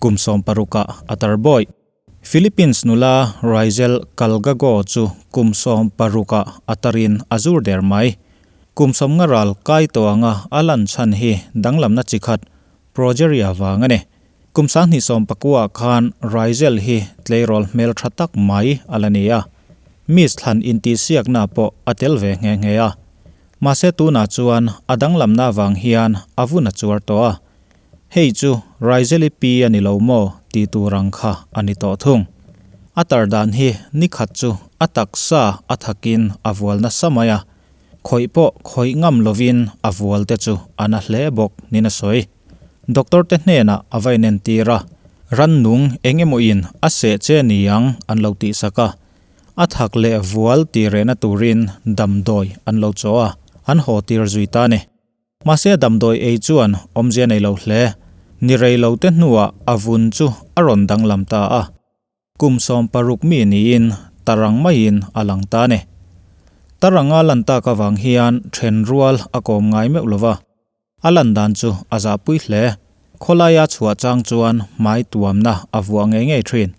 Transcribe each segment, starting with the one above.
Kum 16 ah a tar bawi. Philippines nula Rizel Calgago chu kum 16 ah a tarin a zur der mai. Kum 50 ral kai tawh anga a lan chhan hi danglamna chi khat Progeria vang a ni. Kum 2019 ah khan Rizel hi tleirawl hmel tha tak mai a la ni a. Miss thlan intihsiakna pawh a tel ve nghe nghe a. Mahse tunah chuan a danglamna vang hian a vun a chuar tawh a. Hei chu Rizeli pi a ni lo maw tih tur ang kha a ni tawh thung. A tar dan hi ni khat chu a taksa a thakin a vual nasa mai a, khawih pawh khawih ngam lovin a vual te chu a na hle bawk nin a sawi. Doctor te hnenah a va inentir a, rannung eng emaw in a seh che ni ang an lo tihsak a, a thak leh vual tih rehna turin damdawi an lo chaw a, an haw tir zui ta a ni. Mahse damdawi ei chuan awmzia nei lo hle. Ni rei lo te hnuah a vun chu a rawn danglam ta a. Kum 16 mi niin tarang maiin a lang ta a ni. Taranga lan tak avang hian then rual a kawm ngai meuh lo va. A lan dan chu a zahpui hle. Khawlaia chhuah chang chuan hmai tuamna a vuah ngei ngei thin.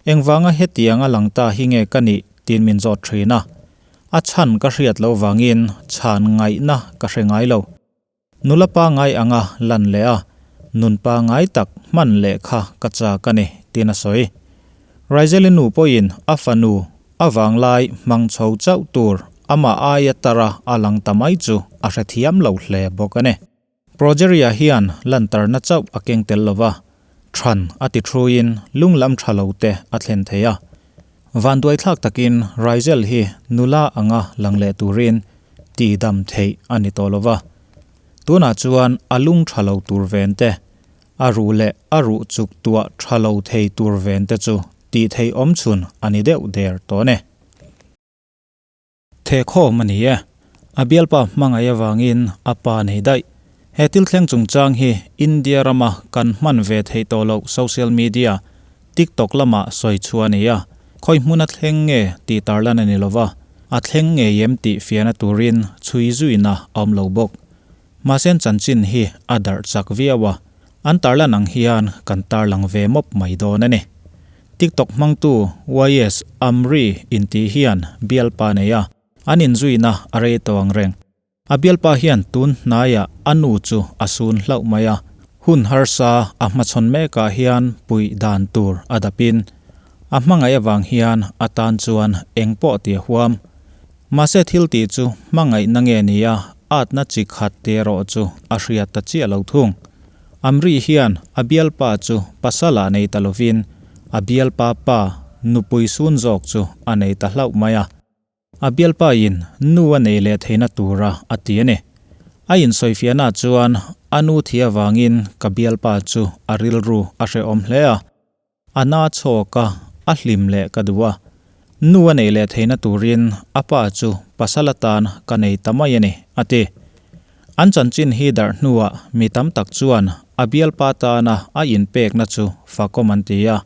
Engvanga hetiang a lang ta hi nge ka nih tiin min zawt thin a. A chhan ka hriat loh vangin chhan ngaihna ka hre ngai lo. Nula pangai anga lan leh a, nun pangai tak hman leh kha ka chak a ni, tiin a sawi. Raizeli nu pawhin a fanu a vanglai hmang chho chauh tur amah aia tara a lang ta mai chu a hrethiam lo hle bawk a ni. Progeria hian lantarna chauh a keng tel lo va, than a ti thuin lunglam tha lo te a thlen thei a. Vanduaithlak takin Rigel hi nula anga lang leh turin tihdam theih a ni tawh lo va. Tunah chuan a lung tha lo tur ven te, a ruh leh a ruh chuk tuah tha lo thei tur ven te chu tih theih awm chhun a ni deuh der tawh a ni. Thehkhawm a ni e. A bialpa hmangaih avangin a pa nei daih. He thil thleng chungchang hi India rama kan hman ve theih tawh loh social media, TikTok lamah sawi chhuah a ni a. Khawi hmuna thleng nge tih tarlan a ni lova, a thleng ngei em tih fiahna turin chhui zuina a awm lo bawk. Mahse chanchin hi a darh chak viau a, an tarlan ang hian kan tarlang ve mawp mai dawn a ni. TikTok hmangtu YS Amri intih hian bialpa nei a, an inzuina a rei tawh ang reng. A bialpa hian tun hnaiah a nu chu a sun hlauh mai a, hun harsa a hmachhawn mekah hian puih dan tur a dapin a hmangaih avang hian a tan chuan eng pawh ti a huam. Mahse thil tih chu hmangaihna nge ni a, atna chi khat te erawh chu a hriat ta chiah lo thung. Amri hian a bialpa chu pasal ah nei ta lovin a bialpa pa nupui sun zawk chu a nei ta hlauh mai a. A bialpa in nu a nei leh theihna tura a ti a ni. A insawifiahna chuan a nu thi avangin ka bialpa chu a rilru a hrehawm hle a. A na chhawk a, a hlim leh ka duh a. Nu a neih leh theihna turin a pa chu pasal atan ka nei ta mai a ni, a ti. An chanchin hi darh hnuah mi tam tak chuan a bialpa tana a inpekna chu fakawm an ti a.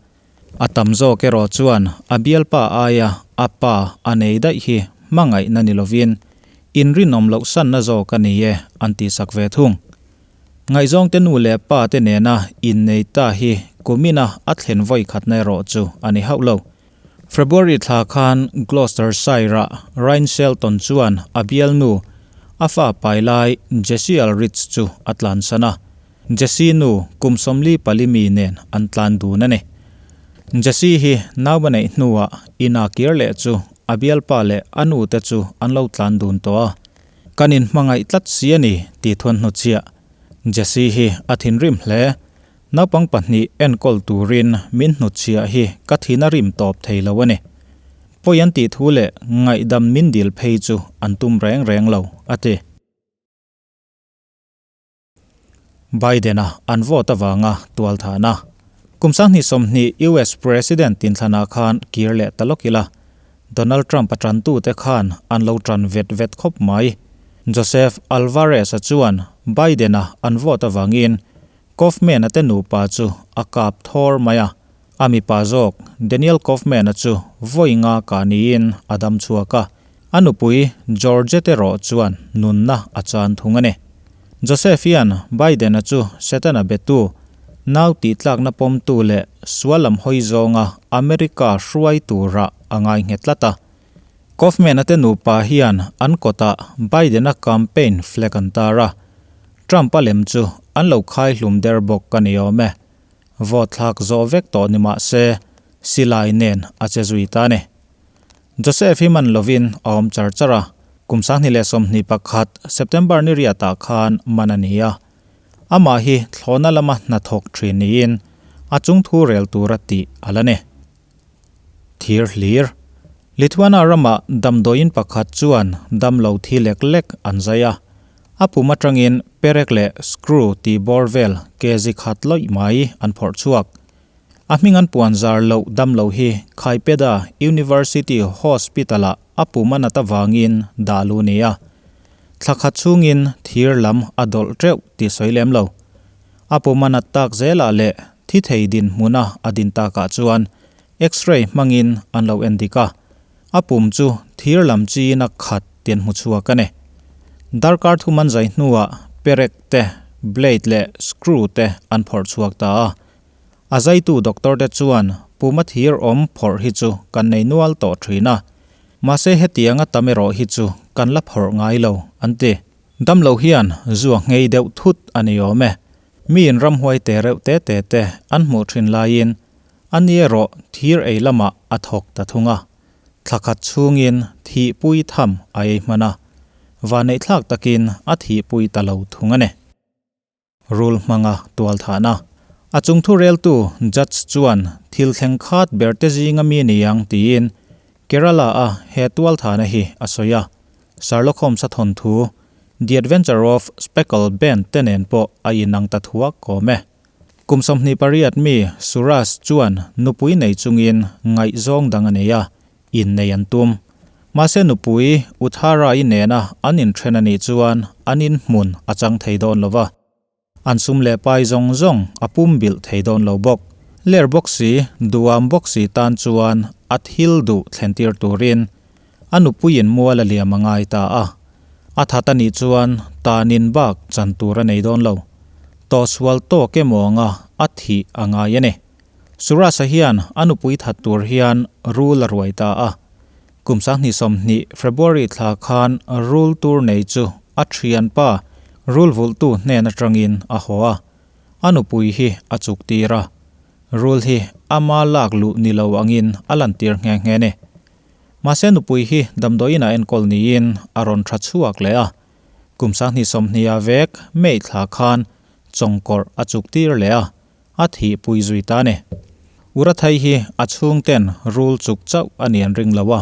A tam zawk erawh chuan a bialpa aia a pa a nei daih hi hmangaihna ni lovin inrinawm loh sanna zawk a ni e an tihsak ve thung. Ngaihzawngte nu leh pa te nena innei ta hi kumina a thlen vawi khatna erawh chu a ni hauh lo. February thla khan Gloucestershire-ah Ryan Shelton chuan a bialnu, a fa pai lai Jessie Alridge chu a tlansan a. Jessie nu kum 44 mi nen an tlan dun a ni. Jessie hi nau a neih hnuah ina kir leh chu a bialpa leh a nu te chu an lo tlan dun tawh a. Kan inhmangaih tlat si a ni tih thuan hnuchhiah. Jessie hi a thinrim hle. Naupang pahnih enkawl turin min hnutchhiah hi ka thin a rim tawp thei lo a ni. Pawi an tih thu leh ngaihdam min dil phei chu an tum reng reng lo, a ti. Biden-a an vote avanga tualthahna. Kum 2020 US President tinthlanah khan kir leh ta lawk ila, Donald Trump-a tantute khan an lo tan vet vet khawp mai. Joseph Alvarez-a chuan Biden-a an vote avangin Kaufman-a te nupa chu a kap thawr mai a, a mipa zawk Daniel Kaufman-a chu vawi nga kah niin a dam chhuak a, a nupui Georgette erawh chuan nunna a chan thung a ni. Joseph hian Biden-a chu Setana betu, Nau tihtlakna pawmtu leh sual lam hawi zawnga America hruai turah a ngai nghet tlat a. Kaufman-a te nupa hian an kawtah Biden-a campaign flag an tar a, Trump-a lem chu an lo khai hlum der bawk a ni awm e. Vote thlak zawh vek tawh ni mah se, silai nen a che zui ta a ni. Joseph hi man lovin a awm char char a, kum 2021 September ni riatah khan man a ni a. Amah hi thlawhna lama hnathawk thin niin a chungthu rel tura tih a la ni. Thir hlir. Lithuania ramah damdawiin pakhat chuan damlo thi lek lek an zai a. A pum atangin perek leh screw tih bawr vel kg khat lawih mai an phawrh chhuak. A hming an puan zar loh damlo hi Khaipeda University Hospital-ah a pum a nat avangin dah lu ni a. Thla khat chhungin thir lam a dawlh teuh tih sawi lem lo. A pum a nat tak zelah leh thi thei dinhmuna a din takah chuan X-ray hmangin an lo en dik a, a pum chu thir lam chiin a khat tih an hmu chhuak a ni. Darkar thum an zai hnuah perek te, blade leh screw te an phawrh chhuak ta a. A zaitu doctor te chuan puma thir awm phawrh hi chu kan nei nual tawh thin a, mahse hetianga tam erawh hi chu kan la phawrh ngai lo, an ti. Damlo hian zu a nghei deuh thut a ni awm e. Miin ramhuai te reuh te te te an hmuh thin laiin a ni erawh thir ei lamah a thawk ta thung a. Thla khat chhungin thihpui tham a ei hman a, vaneihthlak takin a thihpui ta lo thung a ni. Rul hmanga tualthahna. A chungthu reltu judge chuan thil thleng khat ber te zinga mi niang tiin Kerala a he tualthahna hi a sawi a. Sherlock Holmes a thawnthu The Adventure of Speckle Band te nen pawh a inang ta thuak kawm e. Kum 28 mi Suraj chuan nupui nei chungin ngaihzawng dang a nei a, innei an tum. Mahse nupui Uthara-i nena an inthen a nih chuan an inhmun a chang thei dawn lo va. An sum leh pai zawng zawng a pum bilh thei dawn lo bawk. Ler bawk si, duham bawk si tan chuan a thil duh thlentir turin a nupuiin mual a liam a ngai ta a. A that a nih chuan tanin bak chan tur a nei dawn lo. Tawhsual tawk emaw anga a thih a ngai a ni. Surasa hian a nupui that tur hian rul a ruai ta a. Kum 2020 February thla khan rul tur nei chu a thianpa rul vulhtu hnen atangin a haw a, a nupui hi a chuk tir a. Rul hi ama lak luh ni lo angin a lantir nghe nghe ni. Mahse nupui hi damdawiin a enkawl niin a rawn tha chhuak leh a. Kum 2020 a vek May thla khan chawngkawrh a chuk tir leh a. A thihpui zui ta ni. Urathai hi a chhungten rul chuk chauh a ni an ring lo a,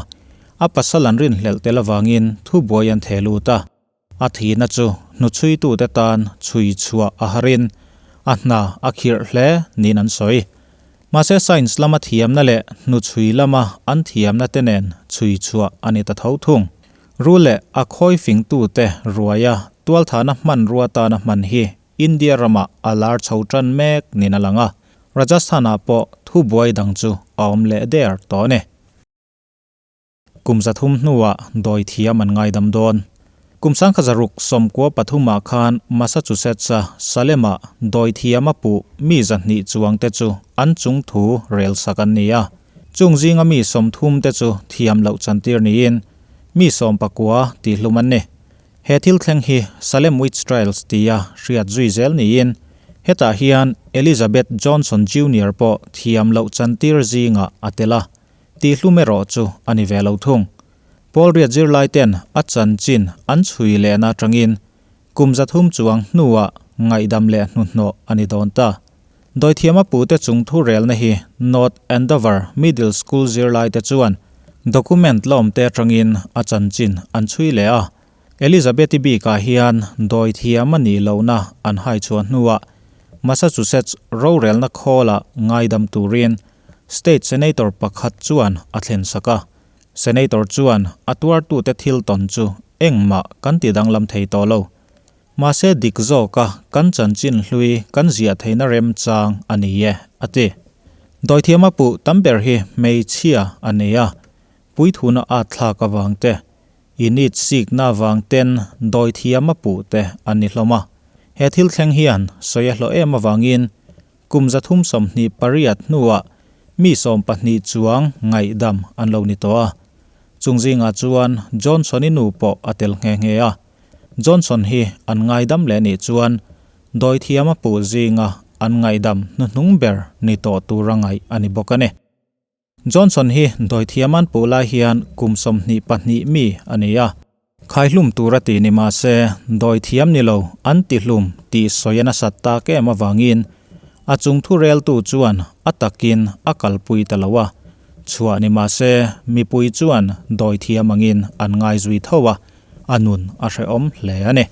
a pasal an rinhlelh tel avangin thubuai an theh lut a. A thihna chu hnuchhuitute tan chhui chhuah a harin a hna a khirh hle niin an sawi. Mahse science lama thiamna leh hnuchhui lama an thiamna te nen chhui chhuah a ni ta tho thung. Rul leh a khawi fingtute ruaia tualthahna hmanrua tana hman hi India ramah a lar chho tan mek niin a lang a, Rajasthan-ah pawh thubuai dang chu a awm leh der tawh a ni. Kum 300 hnuah dawi thiam an ngaidam dawn. Kum 1693-ah khan Massachusetts-a Salem-ah dawi thiam a puh mi 200 chuangte chu an chung thu rel sak an ni a. Chung zinga mi 30 te chu thiam loh chantir niin mi 19 tihhlum an ni. He thil thleng hi Salem Witch Trials tia hriat zui zel niin hetah hian Elizabeth Johnson Junior pawh thiam loh chantir zingah a tel a, tihhlum erawh chu a ni ve lo thung. Paul riat zirlaiten a chanchin an chhui lehna atangin kum 300 chuang hnuah ngaihdam leh hnuhnawh a ni dawn ta. Dawithiama pute chung thu relna hi North Andover Middle School zirlaite chuan document lawmte atangin a chanchin an chhui leh a. Elizabeth-i bikah hian dawithiam a nih lohna an hai chhuah hnuah Massachusetts rorelna khawla ngaidam turin State Senator pakhat chuan a thlen sak a. Senator chuan a tuartute thil tawn chu engmah kan ti danglam thei tawh lo. Mahse dik zawka kan chanchin hlui kan ziah theihna remchang a ni e, a ti. Dawithiama puh tam ber hi hmeichhia a ni a, puithuna at thlak avang te, init sikna avang ten dawithiama puh te a ni hlawm a. He thil thleng hian sawi a hlawh em avangin. Kum 328 hnuah mi 12 chuang ngaihdam an lo ni tawh a. Chung zingah chuan Johnson-i nu pawh a tel nghe nghe a. Johnson hi an ngaidam leh nih chuan dawithiama puh zinga an ngaihdam hnuhnung ber ni tawh tura ngaih a ni bawk a ni. Johnson hi dawithiam an puh lai hian kum 22 mi a ni a. Khaihlum tur a ti ni mah se dawithiam ni lo an ti hlum tih sawi a nasat tak em avangin a chung thureltu chuan a takin a kalpui ta lo a. Chhuah ni mah se mipui chuan dawithiam angin an ngaizui tho a, a nun a hrehawm hle a ni.